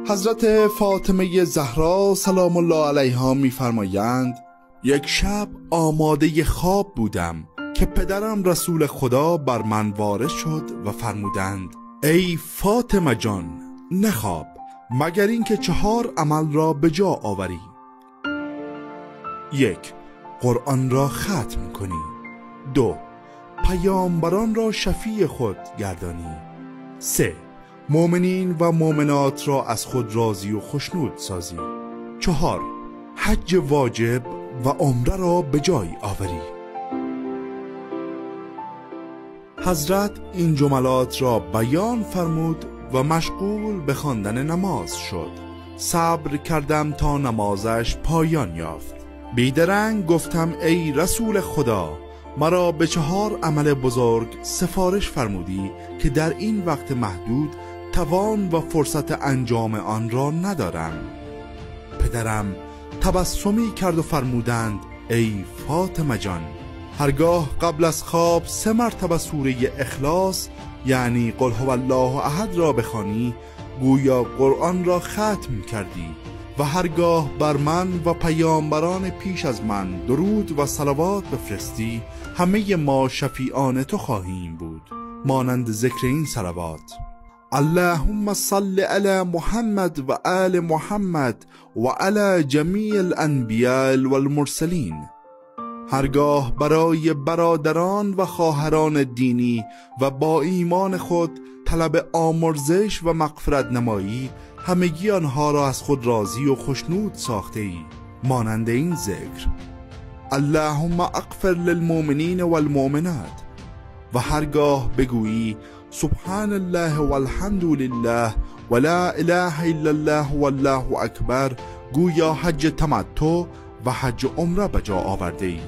حضرت فاطمه زهرا سلام الله علیها می‌فرمایند: یک شب آماده خواب بودم که پدرم رسول خدا بر من وارد شد و فرمودند: ای فاطمه جان، نخواب مگر اینکه 4 عمل را به جا آوری. 1. قرآن را ختم کنی. 2. پیامبران را شفیع خود گردانی. 3. مؤمنین و مؤمنات را از خود راضی و خوشنود سازی. 4. حج واجب و عمره را به جای آوری. حضرت این جملات را بیان فرمود و مشغول به خواندن نماز شد. صبر کردم تا نمازش پایان یافت. بیدرنگ گفتم: ای رسول خدا، مرا به 4 عمل بزرگ سفارش فرمودی که در این وقت محدود توان و فرصت انجام آن را ندارم. پدرم تبسمی کرد و فرمودند: ای فاطمه جان، هرگاه قبل از خواب 3 مرتبه سوره اخلاص یعنی قل هو الله احد را بخوانی، گویا قرآن را ختم کردی، و هرگاه بر من و پیامبران پیش از من درود و صلوات بفرستی، همه ما شفیعان تو خواهیم بود، مانند ذکر این صلوات: اللهم صل علی محمد و آل محمد و علی جمیع الانبیاء والمرسلین. هرگاه برای برادران و خواهران دینی و با ایمان خود طلب آمرزش و مغفرت نمایی، همگی آنها را از خود راضی و خوشنود ساخته ای، مانند این ذکر: اللهم اغفر للمؤمنین والمؤمنات. و هرگاه بگویی سبحان الله والحمد لله ولا اله الا الله والله اکبر، گویا حج تمتع و حج عمره به جا آورده ای.